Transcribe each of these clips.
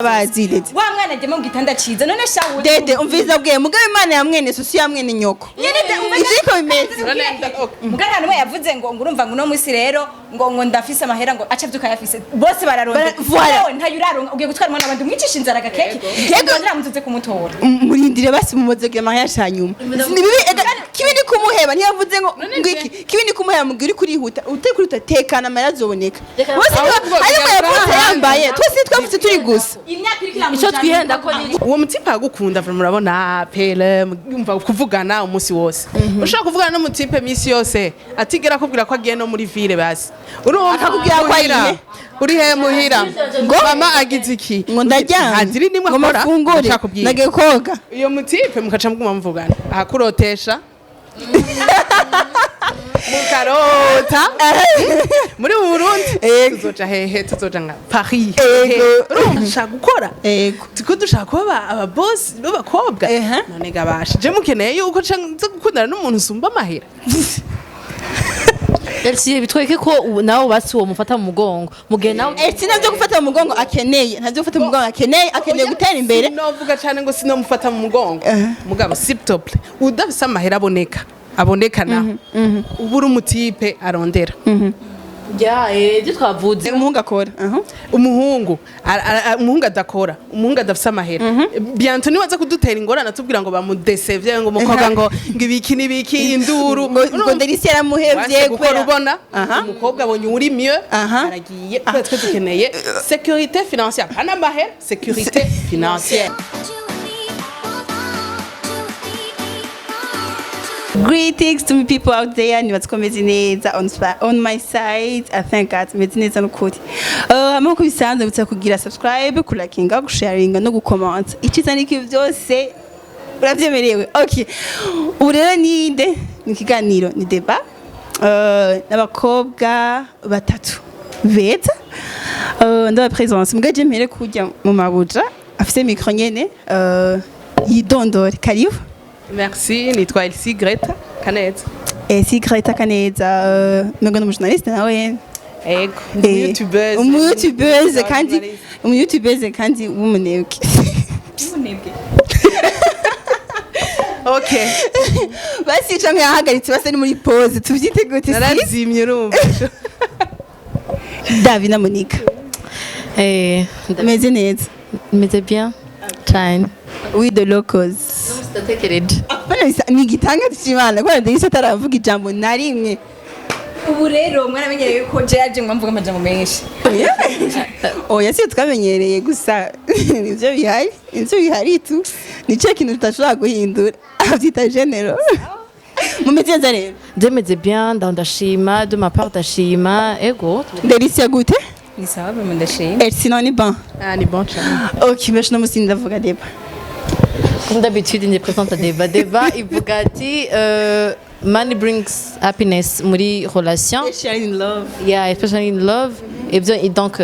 Bazi dede. Wa mwana ajya mu gitanda ciza none shawu. Dede, umviza bwe mugabe Imana ya mwene so si ya mwene nyoko. Nyene Ivyo niko bimeze. Mugana numwe yavuze ngo urumva ngo uno musi rero ngo ndafise amahera, ngo aca avyuka yafise bose bararondera. Voilà. Wewe ntayo uraronka, ugiye gutwara umwana wabandi umwicisha inzara agakeke. Yego. Ngo ndiramutuze kumutora. Murindire basi mumoze mariage hanyuma. Ni bibi ega, kibi ni kumuheba. Ntiyavuze ngo iki kibi ni kumuheba mugihe uri kurihuta, utari kurihuta tekana, amahera azoboneka. Bose Ahubwo ariko bigaruka yavutse ahandi. yambaye, twese twavutse turi gusa. Imyaka iriko iramujana. Ico twihenda ko ni Uwo mutipe agukunda vraiment, murabona pele yumva kuvugana umunsi wose, ushobora kuvugana n'umutipe misi yose atigera akubwira ko agiye no muri ville, basi urumva. Akakubwira ko Muhira. agiye. Uri he muhira? Ngo? Mama agize iki? Ngo ndaryamye. Ntaziri nimwe ngo akora. mafungure. Ndashaka. Nagiye koga. Iyo mutipe mukaca muguma muvugana, ahakurotesha mukarota muri Burundi. Ego. Tuzoja hehe? Tuzoja nka Paris. Ego. Urumva dushaka gukora. Ego. Tuko dushaka kuba aba boss b'abakobwa. None gabasha je mukeneye yuko nza gukundana n'umuntu usumba amahera? Elsie, bitwereke ko nawe basi uwo mufata mu mugongo mugihe nawe Ese ntabyo gufata mu mugongo akeneye, ntabyo gufata mu mugongo akeneye, akeneye gutera imbere. Sinovuga cyane ngo sinomufata mu mugongo. Mugabo s'il te plaît, udafise amahera aboneka aboneka naho uba uri umutipe arondera. Ya, ibyo twavuze. Umuhungu akora, aha. Umuhungu umuhungu adakora, umuhungu adafise amahera, bientôt niwaza kudutera ingorane atubwira ngo bamudesevye, ngo umukobwa ngo ibiki n'ibiki, induru. Ngo Delisi yaramuhevye. Wanse gukora. Ubona umukobwa abonye uri mieux, aragiye. Kubera twe dukeneye sécurité financière, pana amahera, sécurité financière. Greetings to me people out there, nibatse ko meze neza. On my side, I thank God, meze neza nukuri. Hamwe ko bisanzwe bitsa kugira subscribe, kulakinga, gusharinga no gukomenta. Iciza niki byose uravyemerewe. Okay. Ubu rero ninde ni ikiganiro ni débat. N'abakobwa batatu beza. Ndaba présence. Mugaje mpere kujya mu mabuja afise micro nyene, yidondore. Karibu. Merci, nitwa Elsie Greta Kaneza. Si Greta Kaneza, mengo n'umujournaliste nawe. Ego, ndi youtubeuse. Umuyoutubeuse kandi Journaliste. Umuyoutubeuse kandi w'umunebwe. Umunebwe. Okay. Basi canke yahagaritse, basi ari muri pause, tuvyite gute si? Narazimye, urumva. Davi na Monica. Meze neza? Meze bien cyane. We the locals. Ndatekereje. Bana ni igitangaza c'Imana kubera Denise ataravuga ijambo na rimwe. Ubu rero mwaramenyereye ko je yaje mwamvuga amajambo menshi. Oya, si twamenyereye gusa, nivyo bihari, nivyo bihari tu, nico kintu tutashobora guhindura, avyita género. Mumeze neza rero? Je meze bien, ndashima, de ma part ndashima, ego. Delisia gute? Ni sawa bimwe, ndashima. Elsie ni bon? Ah, ni bon cyane. Ok, mais no musi ndavuga débat. Comme d'habitude, il présente un débat. Débat ivuga ati money brings happiness muri relation. Especially in love. Yeah, especially in love. Et bien, et donc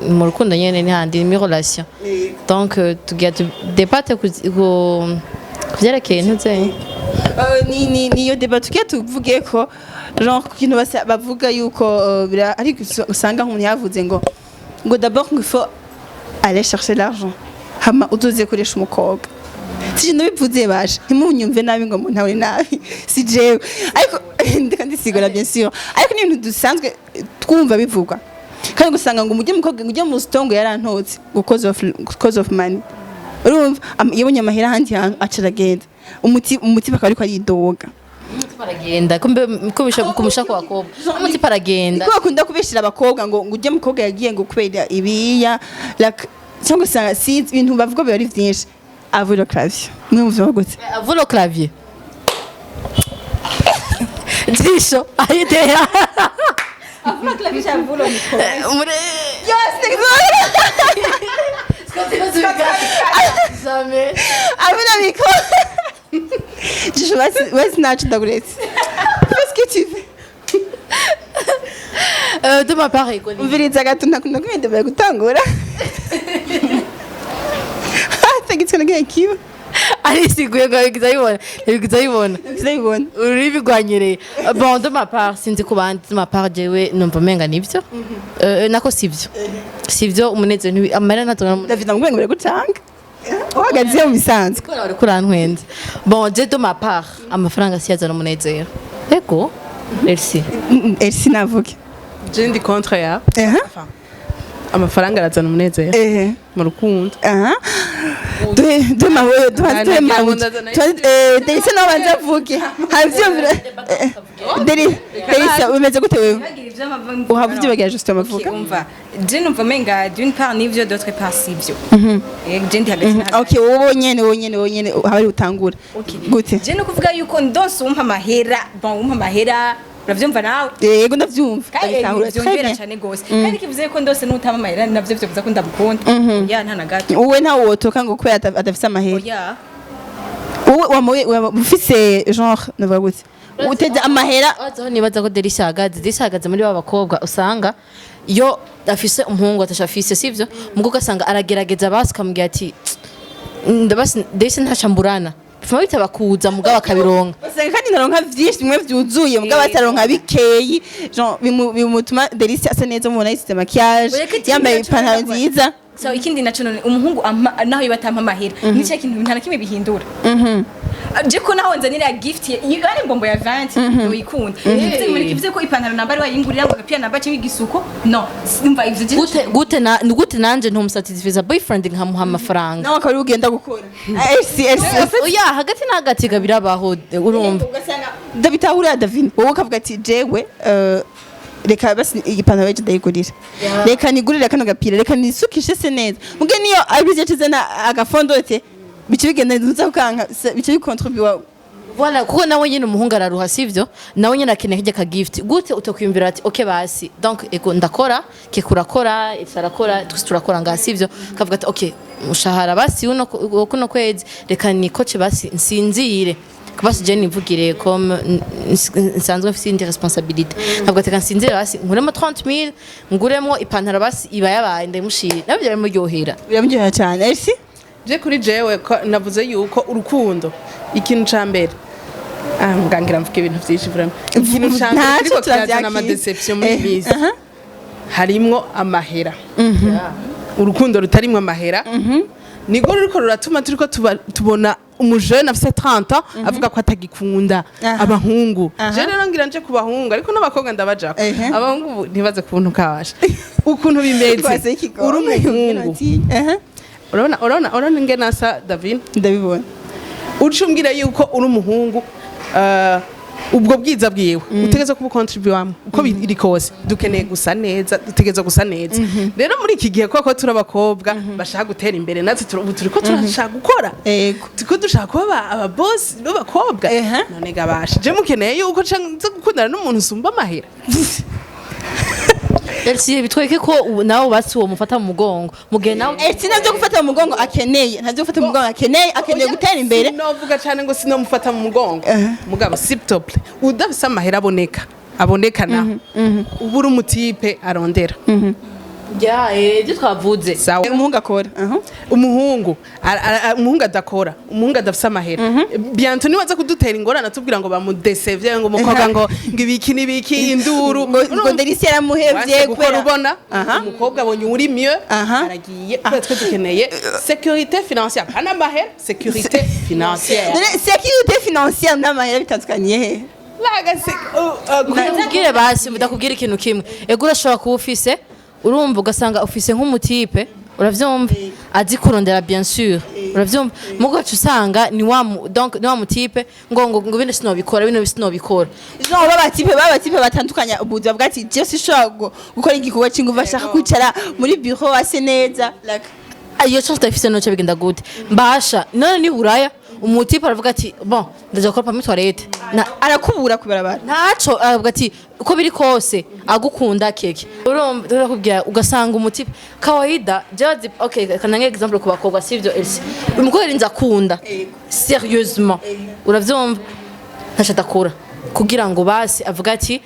mu rukundo nyene ni handi muri relation. Donc tugira debate ku vyerekeye ntuze. Ni niyo débat tugiye tuvuge ko genre ku kintu bavuga yuko ariko usanga nk'umuntu yavuze ngo d'abord ngo il faut aller chercher l'argent, hama uzoze koresha umukobwa. Si nabivuze baje ntimunyumve nabi ngo muntahure nabi, si jewe, ariko ndeka ndisigura bien sûr, ariko ni ibintu dusanzwe twumva bivugwa kandi gusanga ngo umujye umukobwa ngo ujye mu sitongo yarantotse ngo cause of money. Urumva yabonye amahera ahandi hantu aca aragenda, umuti umuti akaba ariko aridoga. Umutima aragenda kumbe kumisha ku bakobwa, umutima aragenda. Kuko bakunda kubeshera abakobwa ngo ujye mukobwa yagiye ngo kubera ibiya, like cyangwa usanga sinzi ibintu bavuga biba ari byinshi. À vous le clavier, mwe muvyumva gute? À vous le clavier. Jisho ayiteya. Avuga clavier cyangwa avuga micro? Muri Yes. jamais. À vous le micro. Jisho, basi basi nacu ndaguretse. Fais ce que tu veux. De ma part ego Umviriza gato, ntakunda kwiyendebera gutangura. Tegetswe nagiye kiba. Arisiguye ngo abigize abibona, abigize abibona. Ndabibona. Ururimi rwanyereye. Bon, de ma part, sinzi ku bandi, de ma part jewe numva umenga nivyo. Nako sivyo, sivyo. Umunezero amahera ntazana. David, ndamubwiye ngo biragutanga uhagaze mu bisanzwe. Kubera uriko urantwenza. Bon, je, de ma part, amafaranga siyazana umunezero. Ego, merci. Elsie navuge. Je ndi contre ya. Aha. Amafaranga arazana umunezero mu rukundo. Aha, duhe duhe mawe, duhe duhe mawe. Delisa nawe banza avuge havyumvira. Delisa, umeze gute wewe? Uhava uvyibagira juste amavuga. Umva, je numva menga d'une part nivyo, d'autre part sivyo. Je ndi hagati na hagati. Okay, wowe nyene haba ari utangura gute? Je no kuvuga yuko ndonse umpa amahera, bon, umpa amahera, uravyumva nawe. Yego, ndavyumva. Kandi ndabitahura très vyongera bien. cyane gose, kandi kivuze ko ndose n'utama amahera navyo vyovuza ko ndamukunda ya nta na gato. Wowe ntawe wotoka ngo kubera adafise amahera? Oya. Wowe wamuwe ufise genre, navuga gute, uteze amahera? Aho nibaza ko Delisa ahagaze, Delisa ahagaze muri ba bakobwa usanga iyo afise umuhungu atasha afise, sivyo? Mugo ugasanga aragerageza, basi ukamubwira ati ndabasi Delisa ntacamburana, bifuma bitaba kuza mugabo akabironka. Usanga kandi ntaronka vyinshi bimwe vyuzuye, mugabo ataronka bikeyi, genre bimutuma Delisa asa neza, mubona yisize maquillage, Ureke ikindi yambaye naco ipantaro ndavuga. nziza. So ikindi naco none umuhungu naho yoba atampa amahera, nicyo kintu nta na kimwe bihindura. Je ko naho nzanira gift iyo ari mbombo ya 20 yoyikunda, kivuze muri kivuze ko ipantaro nambari wayingurira, ngo agapira nambari cyangwa igisuko, no umva ivyo je. Gute na gute nanje ntumusatisfiza boyfriend nkamuha amafaranga? Nawe akaba ari ugenda gukora. Elsie, Elsie. Oya, hagati na hagati ga birabaho, urumva. Ugasanga ndabitahura. Davine, wowe ukavuga ati jewe reka basi ipantaro yaje ndayigurira, reka nigurire kano gapira, reka nisukishe se neza, muge niyo abije cizana agafondote, bice bigenda neza, kukanka bice bikontribuwa. Voilà, kuko nawe nyine umuhungu araruha, sivyo? Nawe nyine akeneye kirya ka gift. Gute utakwiyumvira ati okay basi, donc ego ndakora, keke urakora, Elsa arakora, twese turakora ngaha, sivyo? Kavuga ati okay, umushahara basi uno kuno kwezi reka nikoce basi nsinzire, basi je nivugire comme nsanzwe mfise indi responsabilité, nkavuga ati reka nsinzire basi nkuremo 30000 nguremo ipantaro, basi iba yabaye ndayimushire, nabyo biramuryohera. Biramuryohera cyane. Elsie? Je kuri jewe ko navuze yuko urukundo ikintu ca mbere, ah ngangira mvuga ibintu vyinshi vraiment, ikintu ca mbere Ntacyo, kiriko kirazana turavyakira. ama déception muri iyi minsi harimwo amahera. Urukundo rutarimwo amahera niko ruriko ruratuma turiko tubona umujene afise 30 ans avuga ko atagikunda abahungu. Je rero ngira nje ku bahungu, ariko n'abakobwa ndabajako. Abahungu ubu ntibaze kubuntu kabasha ukuntu bimeze. Twase ikigongo. Uri umuhungu, urabona ingene asa Davine. Ndabibona. Uca umbwira yuko uri umuhungu, ubwo bwiza bwiwe utegereza kubukontribuwamo uko biri kose. Dukeneye gusa neza, dutegereza gusa neza. Rero muri iki gihe koko turi abakobwa bashaka gutera imbere, natwe ubu turiko turashaka gukora, turiko dushaka kuba ababosi b'abakobwa. None gabasha je mukeneye yuko nza gukundana n'umuntu usumba amahera? Elsie, bitwereke ko nawe basi uwo mufata mu mugongo mu gihe nawe Elsie ntabyo gufata mu mugongo akeneye, ntabyo gufata mu mugongo akeneye, akeneye gutera imbere. Sinovuga cyane ngo sinomufata mu mugongo, mugabo s'il te plaît, udafise amahera aboneka aboneka naho uba uri umutipe arondera. Ya, ibyo twavuze. Sawa. Umuhungu akora, aha. Umuhungu umuhungu adakora, umuhungu adafise amahera, bientôt niwaza kudutera ingorane atubwira ngo bamudesevye, ngo umukobwa ngo ibiki n'ibiki, induru. Ngo Delisi yaramuhevye. Wanse gukora, ubona umukobwa abonye uri mieux, aragiye. Kubera twe dukeneye sécurité financière, pana amahera, sécurité financière. None sécurité financière n'amahera bitandukaniye he? Ndakubwire basi, ndakubwira ikintu kimwe. Ego, urashobora kuba ufise, urumva, ugasanga ufise nk'umutipe, uravyumva, azi kurondera, bien sûr, uravyumva, mugo ugaca usanga ni wa donc ni wa mutipe ngo bino sinobikora, bino sinobikora. Genre baba type batandukanya ubuzima bwa ati je sinshobora gukora igikorwa c'inguvu, ashaka kwicara muri bureau ase neza, like. Iyo chance utayifise noce bigenda gute mbasha? None ni buraya umutipe aravuga ati bon, ndaja gukora muri toilette na Arakubura kubarabara. Ntaco, aravuga ati uko biri kose agukunda keke, urumva, turakubwira ugasanga umutipe kawaida jewe. Okay, kanange example ku bakobwa, sivyo Elsie? Umukobwa yarinze akunda sérieusement, uravyumva, ntaco adakora kugira ngo basi avuga ati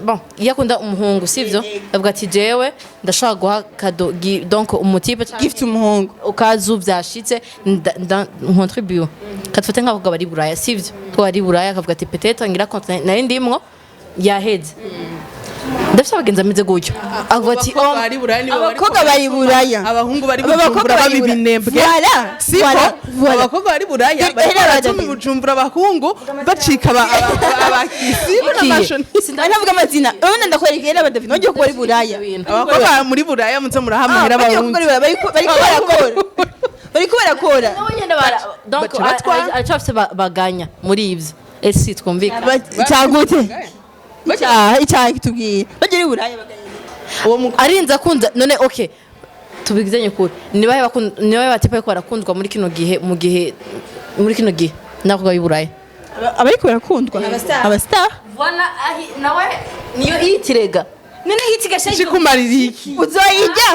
Bon, iyo akunda umuhungu, sivyo, avuga ati: "Jewe ndashaka guha cadeau donc umutipe canke Gift umuhungu. Ukazu vyashitse ncontribue." Katufate nk'abakobwa bari Buraya, sivyo, ko bari Buraya, akavuga ati: "Peut-être ngira compte nari ndimwo yaheze." Ndafise abagenzi ameze gutyo, avuga ati: Abakobwa "Oh, bari Buraya nibo bariko Abakobwa bari Buraya. Abahungu bari Aba bakobwa Bujumbura bari baba Buraya. ibinebwe. Voilà, Siko voilà, voilà. abakobwa bari Buraya bariko Era baratuma badafi. i Bujumbura abahungu bacika abakisi n'amashoni. Ndavuga amazina, urabona, ndakwereka era David nongeye kuba ari Buraya. Abakobwa muri Buraya muze murahamahera Ah, bagiye abarundi. gukora Buraya, bariko barakora, bariko barakora. Nabo nyene donc Baca batwara. aracafise baganya muri ivyo esi twumvikana. Cyagute icyaha, icyaha kitubwiye bagera i Buraya baganya. Uwo mukobwa Arinze akunda none, okay, tubigizanye ukuri, nibahe nibahe batipe bariko barakundwa muri kino gihe, mu gihe muri kino gihe n'abakobwa b'i Buraya? Abariko barakundwa, abastar. Voilà, ahi nawe niyo yitirega. None hiti gashaje. Kikumarira iki? Uzoyijya.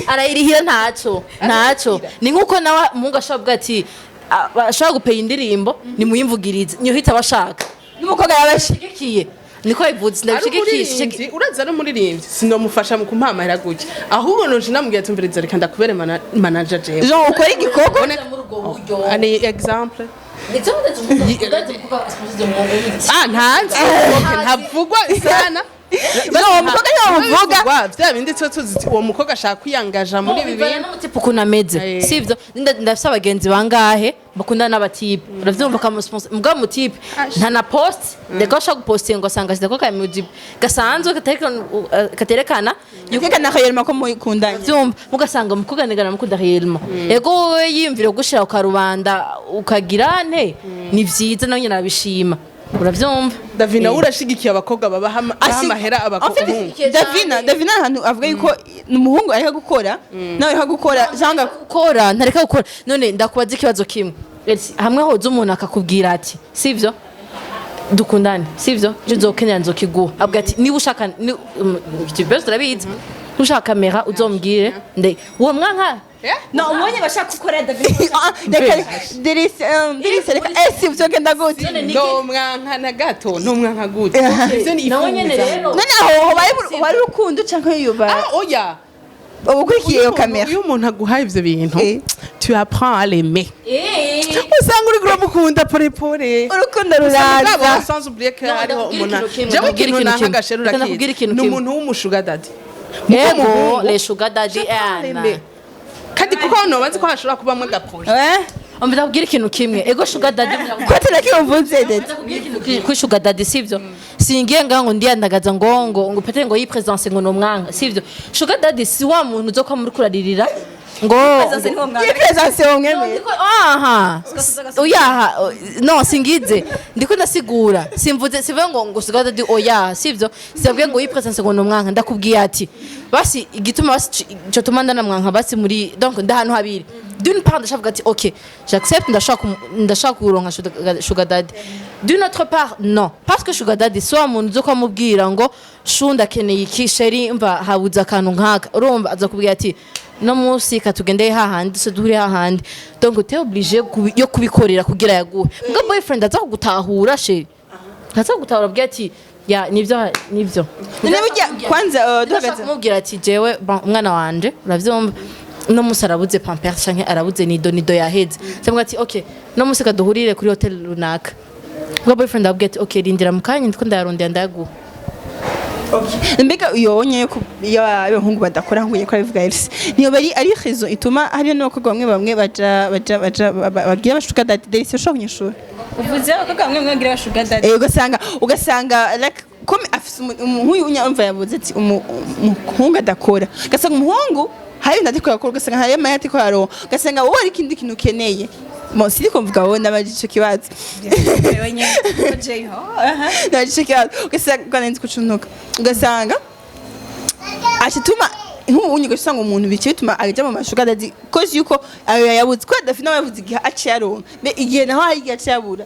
Arayirihira, ntaco ntaco. Ni nkuko nawe umuhungu ashobora kuvuga ati ashobora gupeye indirimbo nimuyimvugirize, niyo hita abashaka. N'umukobwa yabashe. Shigikiye, niko bivuze. Ari Ndabishigikiye. umuririmbyi, uraza ari umuririmbyi, sinomufasha mu kumpamahera gutya, ahubwo noje namubwira ati: "Mviriza, reka ndakubere manager jewe." Jean ukora igikorwa. Muri ubwo buryo. Ni exemple. Ndetse Ah, ntanzi. Okay, ntavugwa sana. No, umukobwa ntiwamuvuga. Bivugwa, vya bindi tuba tuzi uti uwo mukobwa ashaka kwiyangaja muri ibi bivana bintu. N'umutipe ukuntu ameze. Sivyo, ndafise abagenzi bangahe bakundana n'abatipe, uravyumva, kamusponsor mugabo umutipe nta na post reka ashaka gupostinga, ugasanga ashyize ko ka emoji gasanzwe katerekana yuko Yerekana akayerema ko mukundanye. Vyumva, mugasanga umukobwa nigana mukunda réellement, ego wowe yiyumvira gushira ukarubanda ukagira nte, ni vyiza, nawe nyine arabishima, uravyumva. Davina, wowe urashigikiye abakobwa babaha amahera abahungu? Davina, Davina ahantu avuga yuko umuhungu areka gukora, nawe areka gukora cyangwa Gukora, ntareka gukora. None ndakubaza ikibazo kimwe. Elsie, hamwe hoza umuntu akakubwira ati: "Sivyo, dukundane, sivyo, icyo nzokenera nzokiguha," avuga ati: "Niba ushaka byose urabizi, niba ushaka kamera uzombwire," nde uwo mwanka? No umubonye bashaka gukora, David. Ah, reka Delisi, Delisi, reka esi byogenda gute? Ndomwanka na gato, ntomwanka gute? Ivyo ni Nawe nyene ifunza. rero. None aho hobaye urukundo cyangwa yuba Ah, oya. ubukurikiye iyo kamera? Iyo umuntu aguhaye ivyo bintu, tu apprends à l'aimer, usanga uri kuramukunda pole pole. Urukundo Mugabo ruraza. sans oublier que No, hariho ndakubwira umuntu ikintu kimwe, jewe ndakubwira ikintu ikintu nanka kimwe. gashera Reka ndakubwira urakizi ikintu ni kimwe. umuntu w'umushuga daddy. Ego, les sugar daddy ana. Kandi kuko nobanzi ko hashobora kubamwo agaprojet. Eh? Umva, ndakubwira ikintu kimwe, ego, sugar daddy. Ko tunakivuze dede. Kuri sugar daddy, sivyo, singiye ngaho ngo ndiyandagaza ngo pete ngo yipresence ngo nomwanka, sivyo. Sugar daddy si wa muntu uzoka muri kuraririra ngo Zose niho mwana. Yipresence womwemeye. Aha, oya, no singize, ndiko ndasigura, simvuze, sivuye ngo sugar daddy, oya, sivyo, sibwiye ngo yipresence ngo nomwanka. Ndakubwiye ati basi igituma basi ico tuma ndanamwanka basi muri donc ndahantu habiri: d'une part ndashavuga ati: "Ok, j'accepte, ndashaka kuronka sugar daddy." D'une autre part, non, parce que sugar daddy si wa muntu uzoka mubwira ngo: "Shu, ndakeneye iki, chéri, mva habuze akantu nkaka." Urumva, aza kubwira ati: "No munsi katugendeye hahandi se, duhure hahandi." Donc t'es obligé yo kubikorera kugira yaguhe. Mbwa boyfriend aza kugutahura, chéri, aza kugutahura, abwira ati: "Ya, nivyo, nivyo." None burya kwanza Ndashaka duhagaze kumubwira ati: "Jewe bon, umwana wanje, uravyumva, no munsi arabuze pampers canke arabuze nido, nido yaheze." Cyangwa ati: "Okay, no munsi kaduhurire kuri hotel runaka." Ubwo boyfriend abwira ati: "Okay, rindira mu kanya, ndiko ndayarondera, ndayaguha." Mbega iyo onye ko iyo abahungu badakora nkuye ko abivuga Elsie, niyo bari ari raison ituma hariyo n'abakobwa bamwe bamwe baja bagira abashuka daddy? Delisi, ushobora kunyishura? Uvuze abakobwa bamwe bamwe bagira abashuga daddy. Ugasanga like comme afise nk'uyu unyumva yavuze ati umuhungu adakora, ugasanga umuhungu hari ibintu ariko yakora, ugasanga hari amahera ariko yaronka, ugasanga wowe hari ikindi kintu ukeneye. Bon, siriko mvuga wowe, n'abaje ico kibazo. Wewe nyene Jay ho, aha. N'abaje ico kibazo, ugasanga nzi kucuntuka, ugasanga acituma nk'ubu ugasanga umuntu bice bituma ajya mu mashuka daddy kozi yuko ayo yayabuze ko adafite nawe yabuze igihe aciye aronka. Mbe igihe naho hari igihe aciye abura.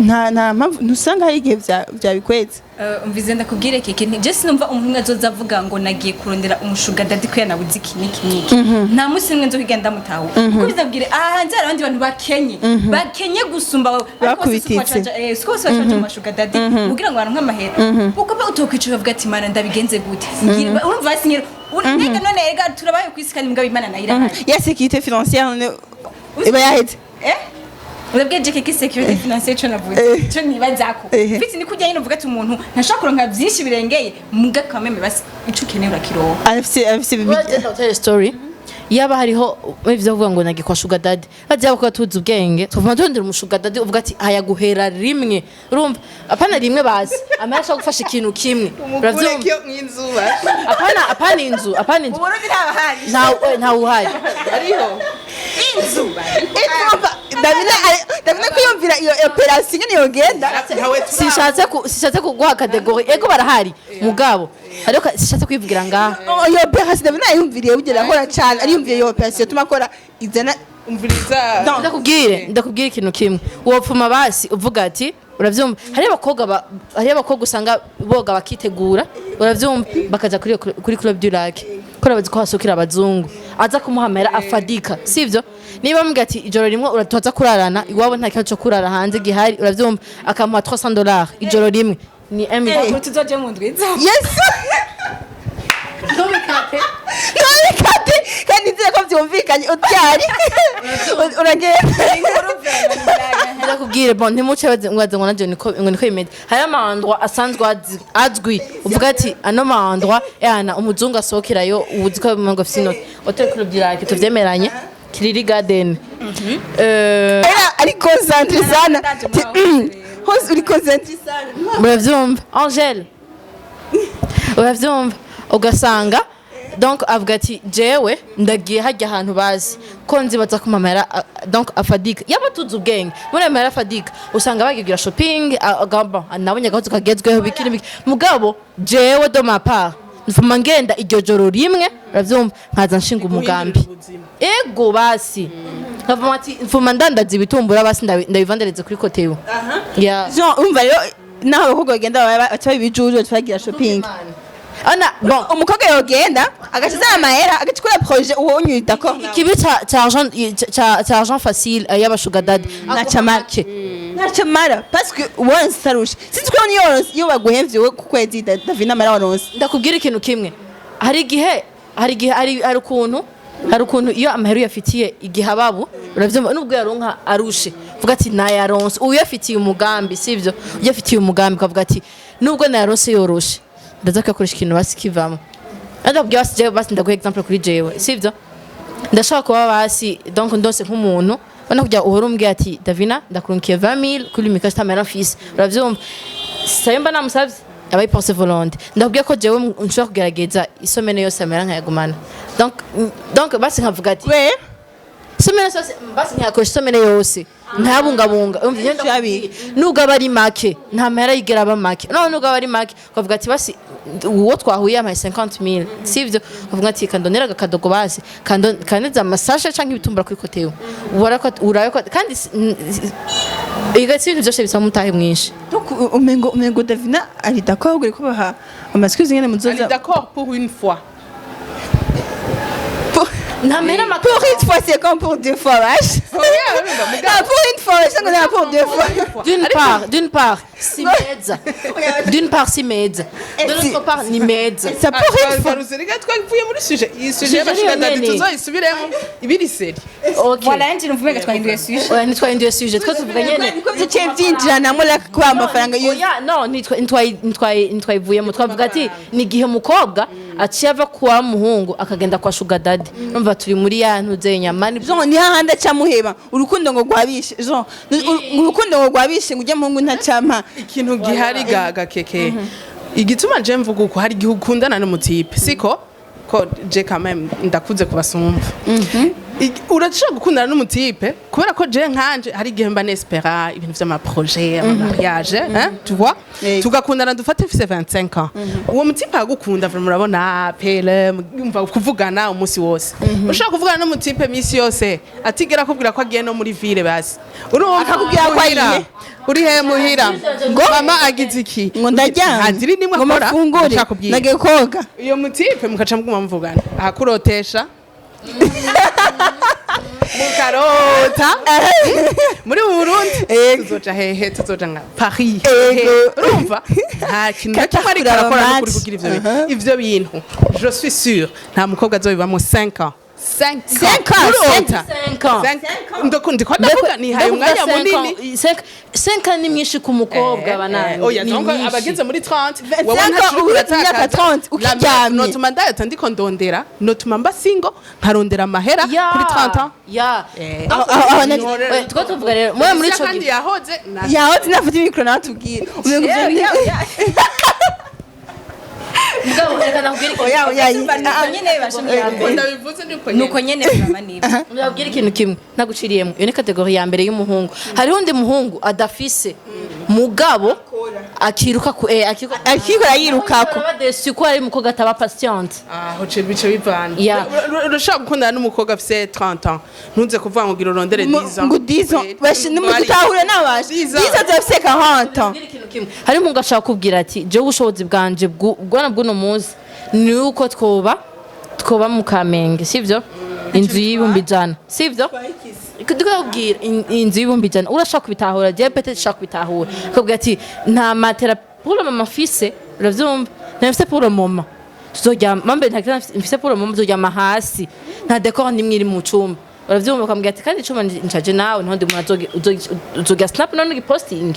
Nta mpamvu ntusanga hari igihe vyabikwetse. Umvize, ndakubwire keke, je sinumva umuntu umwe azoza avuga ngo nagiye kurondera umu sugar daddy ko yanabuze iki n'iki n'iki. Nta munsi n'umwe nzokwiga ndamutahuka, kuko bizabwire aha hanze hari abandi bantu bakenye gusumba wowe. Ariko bose siko Bakubititse. Siko bose bacaja mu ma sugar daddy kugira ngo baronke amahera, kuko ba utokwicara ukavuga ati: "Mana, ndabigenze gute?" Urumva basi nyine nega none erega turabaye ku isi kandi mbwa Imana nayo irahari. Ya sécurité financière none iba yaheze. Urabwiye je keke, sécurité financière ico navuze, ico nibazako mfite ni kujya nyine uvuga ati umuntu ntashobora kuronka vyinshi birengeye, muga kameme basi ico ukeneye urakironka. Afise Uragenda utera story yaba hariho ivyo kuvuga ngo nagiye kwa sugar daddy, bajya bakuba tuzi ubwenge, tuvuma turondera umu sugar daddy uvuga ati ayaguhera rimwe, urumva, apana rimwe, bazi amahera ashobora gufasha ikintu kimwe, uravyumva? Nk'inzu. Apana, apana inzu, apana inzu. Uburundi ntabahari. Ntawe uhari. Ariho. Urumva, Davina kwiyumvira iyo opération nyene yogenda. Ntawe. Sishatse kuguha catégorie. Ego, barahari mugabo, ariko sishatse kwivugira ngaha. Oh, iyo opération Davina yayumviriye bugera akora cane, ariyumviye iyo opération tuma akora izana. Umviriza. Non. Ndakubwire ikintu kimwe, wopfuma basi uvuga ati, uravyumva, hariyo abakobwa usanga boga bakitegura, uravyumva, bakaja kuri Club du Lac ko urabazi ko hasukira abazungu, aza kumuhamera afadika, sivyo? Niba mubwira ati ijoro rimwe uratuza kurarana iwabo, nta kibazo cyo kurara hanze gihari, uravyumva, akamuha $300 ijoro rimwe ni 1 million. Tuzoje mu ndwiza. Yes, ntubikate, kandi nzira ko byumvikanye, utyari uragenda. Ndakubwire, bon, ntimuce baze ngo nanje niko bimeze. Hariyo ama endroits asanzwe azwi, uvuga ati ano ma endroits yana umuzungu asohokerayo, uzi ko ngo afise inoti. Hotel Club du Lac, tuvyemeranye, Kiriri Garden. Era ari concentré sana. Hose uri concentré sana. Uravyumva Angel, uravyumva, ugasanga donc avuga ati jewe ndagiye hajya ahantu bazi ko nzi baza kumamara, donc afadika yaba tuzi ubwenge muri ayo mahera afadika, usanga bagigira shopping, agamba nabonye agahuzu kagezweho, biki n'ibiki. Mugabo jewe de ma part mfuma ngenda iryo joro rimwe, uravyumva, nkaza nshinga umugambi. Ego, basi nkavuma ati mfuma ndandaza ibitumbura, basi ndabivandereze kuri koteyo ya. Jean, umva rero, naho abakobwa bagenda baca ibijuju, baca bagira shopping. Ana bon. Umukobwa yogenda agaca amahera agacikora projet, uwo unyuye d'accord. Ikibi ca argent facile, y'aba sugar daddy. Ntaco amara. Ntacyo mara, parce que uwaronse utarusha, sinzi ko niyo waronse, iyo baguhemvye wowe ku kwezi, Davina, amara waronse. Ndakubwira ikintu kimwe, hari igihe hari ukuntu iyo amahera uyafitiye igihe ababu, uravyumva, nubwo yaronka arushe, vuga ati nayaronse, uyafitiye umugambi, sivyo? Uyafitiye umugambi ukavuga ati nubwo nayaronse yoroshe, ndaza kuyakoresha ikintu basi kivamo. Ndakubwira basi jewe, basi ndaguha exemple kuri jewe, sivyo? Ndashaka kuba basi donc ndose nk'umuntu ubona kugira uhora umbwira ati: "Davina, ndakurunkiye 20 000 kuri Lumicash, tamera mfise", uravyumva, sayo mba namusavye aba yipense volonté. Ndakubwiye ko jewe nshobora kugerageza i semaine yose amera nkayagumana, donc basi nkavuga ati we i semaine yose basi ntiyakoresha i semaine yose ntayabungabunga. Umva ivyo ndakubwiye, nubwo aba ari make, nta mahera yigera aba make. None nubwo aba ari make, ukavuga ati basi uwo twahuye yampaye 50 000, sivyo? Ukavuga ati kandonera agakadogo, basi kaneza amasashe canke ibitumbura kuri koteyo, urabe ko kandi igasi ibintu vyose bisaba umutahe mwinshi. Donc umengo Davina ari d'accord ahubwo ariko baha ama excuses nyene Ari muzoza. d'accord pour une fois. Nta mahera make. Pour une fois, c'est comme pour deux fois, vache. Non, pour une fois, je sais qu'on pour deux fois. D'une part si meza, d'une part si meza, de l'autre part ni meza. Ça pour une fois. Twagarutse, reka twavuye muri sujet, iyi sujet Sujet y'aba sugar daddy niyo nyene. tuzoyisubiremo ibiri série. Okay. Voilà, nje numva umenga twahinduye sujet. Oya, ntitwahinduye sujet, twe tuvuga nyene. Niko byicaye byinjiranamo la kwa amafaranga yo. Oya, no, ntitwayivuyemo. Twavuga ati ni igihe umukobwa aciye ava kwa muhungu akagenda kwa sugar daddy, urumva turi muri ya ntuze nyama ni Jean, ni hahandi acamuheba urukundo ngo gwabishe, Jean, urukundo ngo gwabishe, ngo ujye muhungu ntacampa. Ikintu gihari ga keke, igituma je mvuga uko, hari igihe ukundana n'umu type, siko ko je quand même ndakuze kubasumva. Urashobora gukundana n'umu type, kubera ko je nkanje hari igihe mba nespera ibintu vy'ama projets, ama mariage, hein, tu vois. Yego. Tugakundana, dufate mfise 25 ans, uwo mu type agukunda vraiment, murabona pele yumva kuvugana umunsi wose. Ushobora kuvugana n'umu type misi yose atigera akubwira ko agiye no muri ville, basi urumva Akakubwira ko muhira. agiye. Uri he muhira? Ngo mama agize iki? Ngo ndaryamye, Ntaziri nimwe ngo akora. mafungure, Ndashaka kubwira. Nagiye koga. Iyo mu type mukaca muguma muvugana, ahakurotesha mukarota muri Burundi, tuzoja hehe, tuzoja nka Paris. Ego. Urumva nta kintu na kimwe ariko Kaca arakora kuraba n'ukuri match. kugira ivyo bintu. Ivyo bintu, je suis sûre, nta mukobwa azobibamo 5 ans, 5 5 ans, Urota. 5 ans. Ndiko ndavuga nihaye umwanya munini. 5 ni myinshi ku mukobwa banange. Oya, ni donc myinshi. abageze muri 30, 25 wowe ntacyo uriko uri imyaka uratakaza. 30 ukiryamye. Notuma ndayata ndiko ndondera, notuma mba single nkarondera amahera Ya, kuri 30 ans. ya. Aho Two tuvuga rero muri ico kandi gihe yahoze yaho sinafata imikoro nawe tubwire. Umengo Mugabo reka nakubwire ikintu. Oya, oya. Nuko nyene basha. Uko ndabivuze niko nyene. Nuko nyene vraiment nibyo. Ndababwira ikintu kimwe ntaguciriyemo. Iyo ni catégorie ya mbere y'umuhungu. Hariho undi muhungu adafise, mugabo akiruka ku akiruka. Akikora yirukako. Araba déçu ko ari umukobwa ataba patiente. Aho ce bice bivana. Ya. Urashobora gukundana n'umukobwa afise 30 ans, ntuze kuvuga ngo gira urondere 10 ans. Ngo 10 ans basha nimutahura nabasha 10 ans. 10 ans zafise 40 ans. Ndababwira ikintu kimwe, hari umuhungu ashaka kubwira ati: "Jewe ubushobozi bwanje bwana bw'uno munsi ni uko twoba mu Kamenge, sivyo? Inzu y'ibihumbi 100, sivyo?" Ndikubwira inzu y'ibihumbi 100 urashaka kubitahura, jewe peut-être ushaka kubitahura, akubwira ati: "Nta matera pour le moment mfise." Uravyumva? "Nta mfise pour le moment, tuzoryama mbe, nta kitanda mfise pour le moment, tuzoryama hasi, nta décor nimwe iri mu cumba." Uravyumva? Ukamubwira ati: "Kandi icumba ncaje nawe ntundi muntu uzogira snap none ugiposting,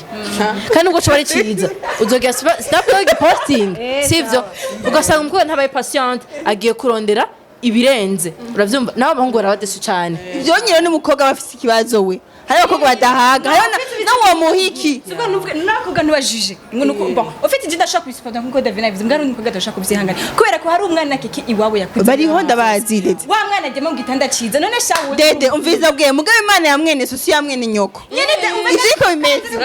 kandi ubwo coba ari ciza, uzogira snap none ugiposting, sivyo?" Ugasanga umukobwa ntabaye patiente, agiye kurondera ibirenze. Uravyumva? Nawe abahungu baraba déçu cane. Ivyo nyine n'umukobwa bafise ikibazo we. Hari abakobwa badahaga, hariho n'uwo muhiki. Sibwo nuvuga n'abakobwa ntibajije ngo nuko, bon, au fait je ndashaka kubisupporta nkuko David abivuze, mbwa n'umukobwa adashaka kubyihangana kubera ko hari umwana keke iwabo yakuze. Bariho, ndabazi dede. Wa mwana ajya mu gitanda ciza none shawe. Dede, umviza bwe mugabe, Imana ya mwene so si ya mwene nyoko. Nyene Ivyo niko bimeze.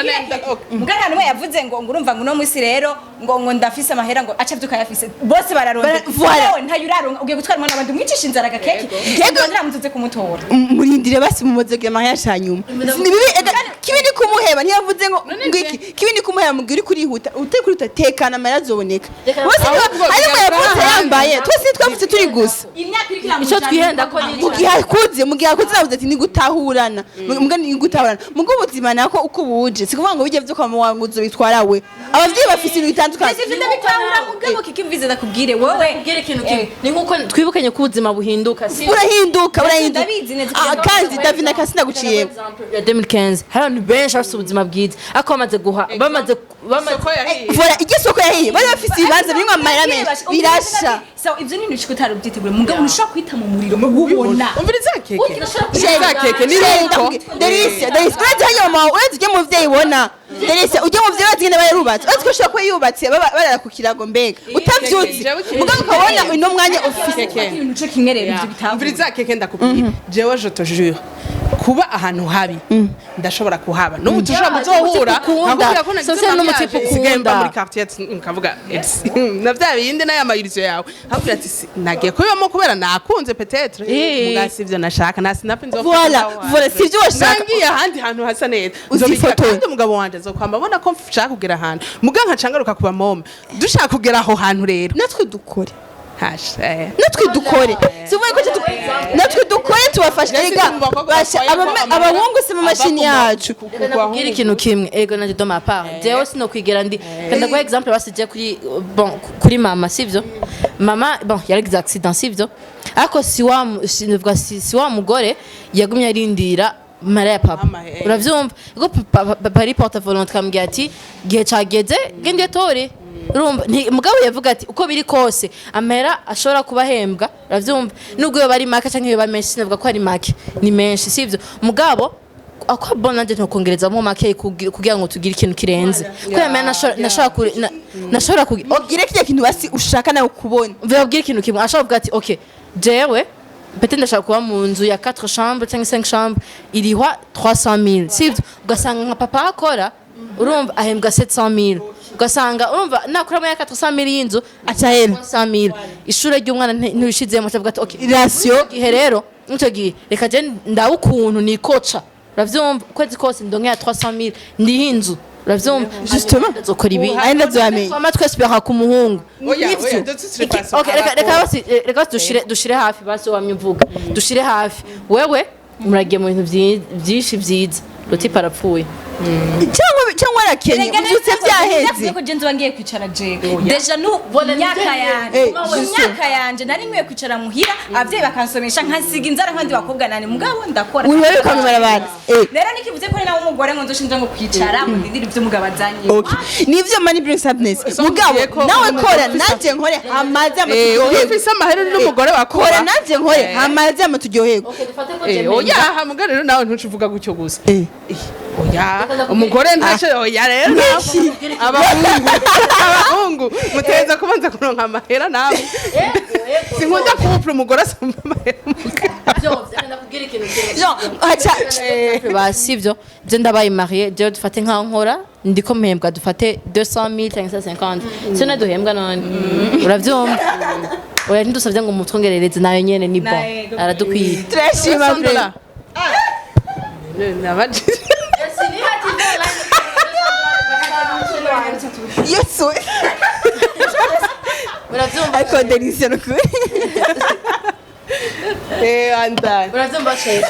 Mugari hano yavuze ngo urumva ngo uno munsi rero ngo ndafise amahera, ngo aca avyuka yafise, bose bararondera. Voilà. Wewe ntayo uraronka, ugiye gutwara umwana wabandi umwicisha inzara agakeke? Yego. Ngo mutuze kumutora. Murindire basi mumoze mariage hanyuma. Ni bibi ega, kibi ni kumuheba. Ntiyavuze ngo iki kibi ni kumuheba mugihe uri kurihuta, utari kurihuta, tekana, amahera azoboneka. Bose Ahubwo ariko bigaruka yavutse ahandi. yambaye, twese twavutse turi gusa. Imyaka iriko Ico twihenda ko ni Mu gihe akuze, mu gihe akuze navuze ati ni gutahurana, muga ni gutahurana muga ubuzima nako uko buje, si kuvuga ngo bijye vyo kwa mama ngo uzobitwara we. Abavyeyi bafise ibintu bitandukanye. Ivyo ndabitahura, mugabo kikimvize ndakubwire wowe. Kubwira ikintu kimwe, ni nkuko twibukanye ko ubuzima buhinduka, si Burahinduka, burahinduka. Ndabizi neza. Ah, kandi David nakasi ndaguciye. Ya 2015 hari abantu benshi bafite ubuzima bwiza, ariko bamaze guha bamaze Isoko yahiye. Voilà, iryo soko yahiye, bari bafise ibibanza birimwo amahera menshi, birasha. So ivyo ni ibintu utari ubyitegure, mugabo ntushobora kwita mu muriro ubona. Umviriza keke, umviriza keke, ni nuko Delisia, Delisia, urazi hanyuma mama, urazi ujye muvyeyi ubona Delisia, ujye muvyeyi urazi ingene aba yarubatse, urazi ko ushobora kuba yubatse barara ku kirago, mbega utavyutse, mugabo ukabona uno mwanya ufise. Keke. Ibintu co kimwe rero ivyo bitahura. Umviriza keke, ndakubwira, jewe je te jure, kuba ahantu habi ndashobora kuhaba n'ubu tushobora kuzohura. N'umu type ukunda. Nkakubwira ko nagize Sose n'umu type mariage, nsigaye mba ukunda. muri quartier, nkavuga na bya bindi n'aya mayirizo yawe, nkakubwira ati: "Nagiye kubibamo kubera nakunze peut-être, muga sivyo nashaka, nta sinapfa nzofata." Voilà, voilà, sivyo washaka. Nangiye ahandi hantu hasa neza. Uzifotoye. Nzobika, kandi umugabo wanje azokwamba abona ko nshaka kugera ahantu, muga nkaca ngaruka kuba môme dushaka kugera aho hantu rero. Natwe dukore. Hasha. Natwe dukore, si uvuga ko natwe dukore tubafashe. Mbese Erega mu bakobwa basha batwaye ko abahungu si amamashini yacu. Reka nakubwira ikintu kimwe, ego nanje de ma part jewe sinokwigera ndi kandi ndaguha exemple basi je kuri, bon, kuri mama, sivyo? Mama, bon, yaragize accident, sivyo? Ariko si wa novuga si wa mugore yagumye arindira mara ya papa. Uravyumva ko papa ari porte volonté, kamubwira ati: "Gihe cageze, gende tore." Urumva mugabo yavuga ati uko biri kose amahera ashobora kuba ahembwa, uravyumva, nubwo yoba ari make canke yoba menshi, sinavuga ko ari make, ni menshi, sivyo? Mugabo ako bon nanje ntokongerezamo make kugira ngo tugire ikintu kirenze kubera mena nashobora kugira Ugire kirya kintu basi ushaka nawe kubona. Mvira ikintu kimwe ashobora kuvuga ati: "Okay, jewe Peut-être ndashaka kuba mu nzu ya 4 chambres cyangwa 5 chambres irihwa 300 000, sivyo? Ugasanga nka papa akora, urumva, ahembwa 700 000, ugasanga, urumva, nakuramo ya 400 000 y'inzu, Acahera. 300 000 ishure ry'umwana ntibishizemo, acavuga ati: "Okay." Ration. Gihe rero nicyo gihe reka je ndawe ukuntu nikoca, uravyumva, ukwezi kose ndonke ya 300 000 ndiho inzu, uravyumva? Justement. Nzokora ibi. Ari ndavyamenye. Twama twespera ku muhungu. Oya. Nivyo. Oya, de toute façon, Okay, reka basi, reka basi dushire hafi basi wamye uvuga, dushire hafi wewe muragiye mu bintu byinshi vyiza, le type arapfuye. Cyangwa arakenye, ubyutse byaheze. Ko je nzoba ngiye kwicara jewe déjà nu myaka yanje, Eh, mu myaka yanje nari nkwiye kwicara muhira, abavyeyi bakansomesha, nkasiga inzara nk'abandi bakobwa nani, mugabo ndakora. Uri wewe ukamara. Rero nikivuze ko nawe umugore ngo nzoshinja ngo kwicara ngo ndindire ivyo umugabo azanye. Okay, nivyo, money brings happiness. So Mugabo mubwiye ko nawe umugabo kora, ufise- nanje nkore, hamaze Uba ufise amahera uri n'umugore wakora. Kora nanje nkore, hamaze amaturyoherwa. Oya, hamuga rero nawe ntuce uvuga gutyo gusa. Oya, Reka umugore ntacyo. Oya rero nawe, abahungu muteza kubanza kuronka amahera. Nawe sinkunda couple umugore asumba amahera umugabo. Jean haca. Basi ivyo je ndabaye marié, je dufate nkaho nkora, ndiko mpembwa dufate 200 000 cyangwa 50, sio naduhembwa none, uravyumva? Oya, ntidusavye ngo mutwongerereze, nayo nyene ni bon. Nayo. Aradukwiye. Turashima bre. Nabaje. Yesu. Uravyumva? Ariko delicious nukuri. Andani. Uravyumva she?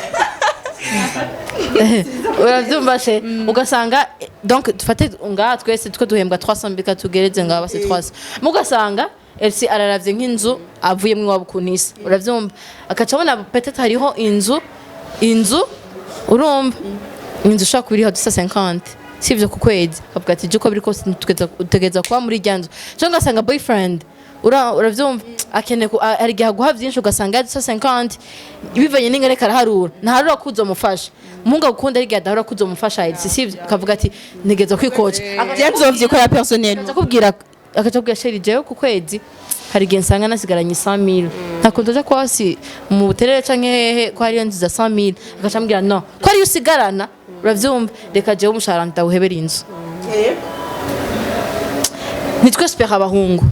Uravyumva she? Ugasanga donc dufate ngaha twese two duhembwa 300, bika tugereze ngaha basi 300, mugasanga Elsie araravye nk'inzu avuyemwo iwabo ukuntu isa, uravyumva, akaca abona peut-être hariho inzu, urumva, inzu ushobora kuba iriho 250, sivyo, ku kwezi, akavuga ati: "Je uko biri kose utegereza kuba muri irya nzu." Cyangwa ugasanga boyfriend, uravyumva, akeneye hari igihe aguha vyinshi, ugasanga ya 250 bivanye n'ingene karaharura, ntaharura ko uzomufasha. Umuhungu agukunda hari igihe adahura ko uzomufasha, Elsie, sivyo? Akavuga ati: "Ntegereza kwikoca." Byanzovye personnel. Akaca akubwira: "Chéri, jewe ku kwezi hari igihe nsanga nasigaranye 100 000, ntakuntu aja kuba si mu buterere canke hehe ko hariyo nzu za 100 000." Agaca ambwira: "No ko ariyo usigarana, uravyumva, reka jewe umushahara ndawuhebera inzu." Nitwespera abahungu.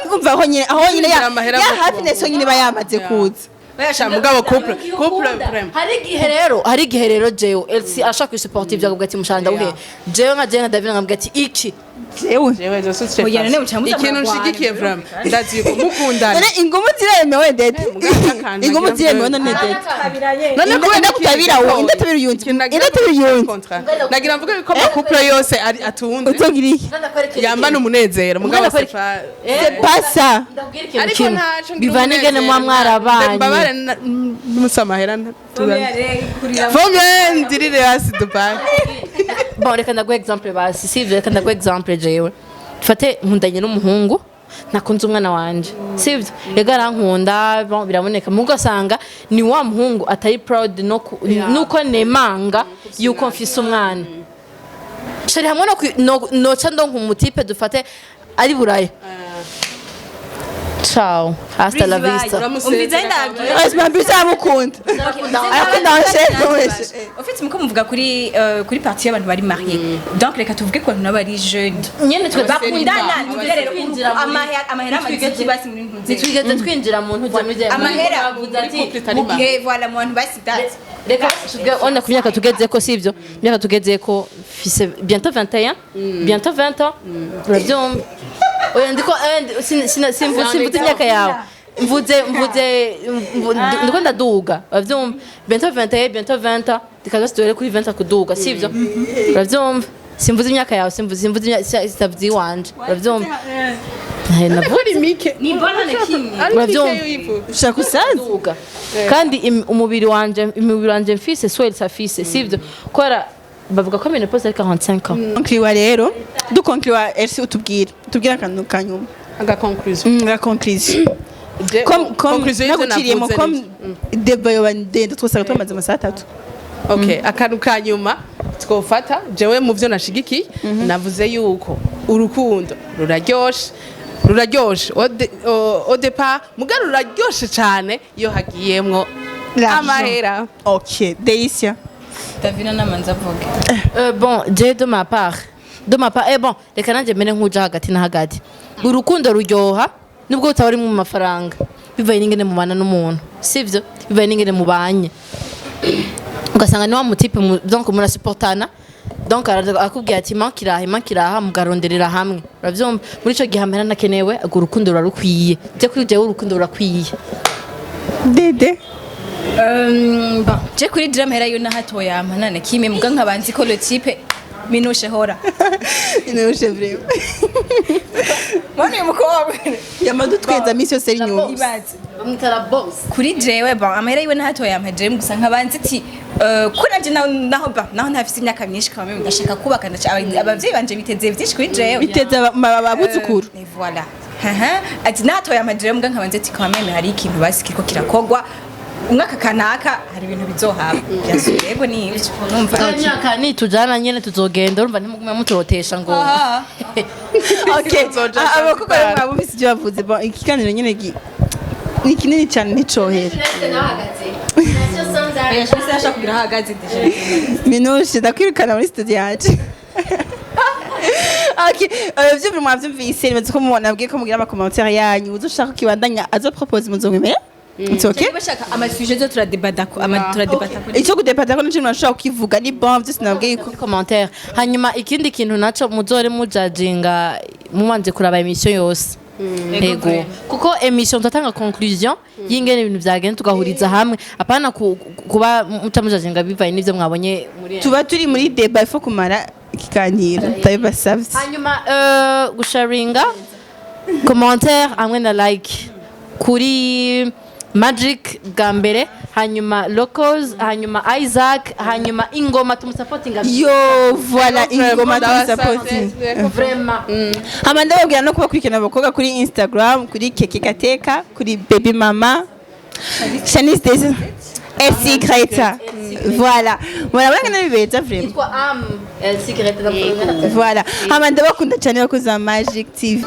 Urumva aho nyine ya Amahera ya avuye. Happiness yonyine iba yamaze kuza. Sha, mugabo couple vraiment. Hari igihe rero jewe Elsie arashaka kwisuporta ivyo, akavuga ati: "Umushahara ndawuhe." Jewe nka jewe nka David nkavuga ati: "Iki?" Jewe. Jewe je suis Oya, none muca muza ikintu muragwana. nshigikiye vraiment, ndazi ko mukundana. None ingumu ziremewe, dede? Mugabo akantu Ingumu nagira ziremewe mvuge. none, dede? None Inda- kubera inda kutabira wowe, inda tabira uyundi. Ikintu nagira Inda tabira mvuge uyundi. contraire. Nagira mvuge ko ama couple yose ari atunze Uzogira iki? yambana umunezero, mugabo Mugabo c'est pas C'est pas ça. Ariko ntaco ngira. Bivana ingene muba mwarabanye. Mbabare musamahera fomye ndirire hasi Dubai. Bon, reka ndaguha exemple basi, sivyo? Reka ndaguha exemple. Jewe dufate nkundanye n'umuhungu, ntakunze umwana wanje, sivyo? Rega arankunda, bon, biraboneka, mugo ugasanga ni wa muhungu atari proud no nuko nemanga yuko mfise umwana. Chéri, hamwe no noca ndonka umu type dufate ari Buraya, ciao, hasta la vista. Umviza ndabwira. Asma mbese aramukunda, arakunda wese. Ufite muko muvuga kuri partie y'abantu bari marié, donc reka tuvuge ko abantu n'abari jeune Nyene twe bakundana, tuvuge rero twinjira muri- amahera amaziki basi muri ntunze. Ntitwigeze twinjira mu ntuze muri Amahera. bavuze ati Couple itari marié. Voilà, mu bantu basitatse. Reka tuvuge ona ku myaka tugezeko, sivyo? Myaka tugezeko, fise bientôt 21, bientôt 20 ans, uravyumva? Oya, ndiko simvuze imyaka yawe, mvuze ndiko ndaduga, uravyumva? Bientôt 21, bientôt 20 ans, reka byose duhere kuri 20 kuduga, sivyo? Uravyumva, simvuze imyaka yawe, simvuze imyaka, sitavuze iwanje, uravyumva? Navuze Ari mike. Ni bonne kimwe. Ari Uravyumva? mike yivuga. Ushaka usaze. Duga kandi umubiri wanje mfise swel safise, sivyo? Kora bavuga ko ménopause ari 45 ans. Conclure rero, duconclure, Elsie, utubwira akantu ka nyuma. Aga conclusion. La conclusion. Comme Conclusion y'ivyo naguciriyemo navuze. comme débat yoba ndende, twosanga twamaze amasaha 3. Okay, akantu ka nyuma twofata, jewe mu byo nashigikiye navuze yuko urukundo ruraryoshe. Ruraryoshe au départ, muga ruraryoshe cane iyo hagiyemwo L'argent. amahera. Ok, Deisia. Davina namanza avuge. Bon, je de ma part, bon, reka nanjye mbere nkuja hagati na hagati. Urukundo ruryoha nubwo utaba uri mu mafaranga, bivaye n'ingene mubana n'umuntu, sivyo? Bivaye n'ingene mubanye, ugasanga ni wa mutipe donc murasupportana, donc akubwira ati manque iraha, manque iraha, mugaronderera hamwe, uravyumva? Muri ico gihe amahera ntakenewe, urwo urukundo rurarukwiye. Je kuri jewe urukundo rurakwiye. Dede. Bon, je kuri jewe amahera yo nahatoya nta kimwe, muga nkabanzi ko le type minushe hora. Inushe vraiment. Mwana uyu mukobwa. Yamadutwenza misi yose ari inyuma. Ibaze. Bamwita la boss. Kuri jewe, bon, amahera yiwe nahatoya jewe gusa nkabanzi ati ko nanje naho ba naho ntafise imyaka myinshi quand même, ndashaka kubaka, abavyeyi banje biteze vyinshi kuri jewe. Biteze abuzukuru. Et voilà. Haha. Ati natoya amajere, mbwa nkabanze ati quand même hari ikintu basi kiriko kirakogwa, umwaka kanaka hari ibintu bizohaba. Bien sûr, yego, ni ivyo numva. Imyaka nitujana nyene tuzogenda, urumva ntimugume muturotesha ngo Ah. Ok. Tuzoja Abakobwa rero Zanzibar. mwabumvise ibyo bavuze. Bon, ikiganiro nyene ni kinini cyane, nticohera. Oya, shise ashaka kugira aho ahagaze déjà. Minushe, ndakwirukana muri studio yacu. Ok, vyumvire mwavyumvise, nibaze ko mubona bwiye ko mugira ama commentaire yanyu. Uzoshaka kibandanya azo propose, muzomwemera. It's okay. Bashaka ama sujet zo turadebata ko ama turadebata kuri. Icyo kudepata ko nico nashobora kukivuga ni bon, byose nabwiye ko Muri commentaire. Hanyuma ikindi kintu naco, muzore mujajinga mubanze kuraba émission yose. Ego, kuko émission turatanga conclusion y'ingene ibintu vyagenda, tugahuriza hamwe, apana kuba mutamujajinga bivaye n'ivyo mwabonye muri. Tuba turi muri débat, il faut kumara ikiganiro, ndabibasavye. Hanyuma gusharinga, commentaire hamwe na like kuri Magic bwa mbere, hanyuma Locals, hanyuma Isaac, hanyuma Ingoma tumusapotinga. Yo, voilà, Ingoma tumusapoting. Vraiment. Hama ndababwira no kubakurikirana abakobwa kuri Instagram, kuri Keke Gateka, kuri Baby Mama Shanice Daisy Elsie Greta. Voilà, murabona ngene bibeza vraiment. Yitwa Am El Secret. Voilà, hama ndabakunda cyane, bakozi ba Magic TV.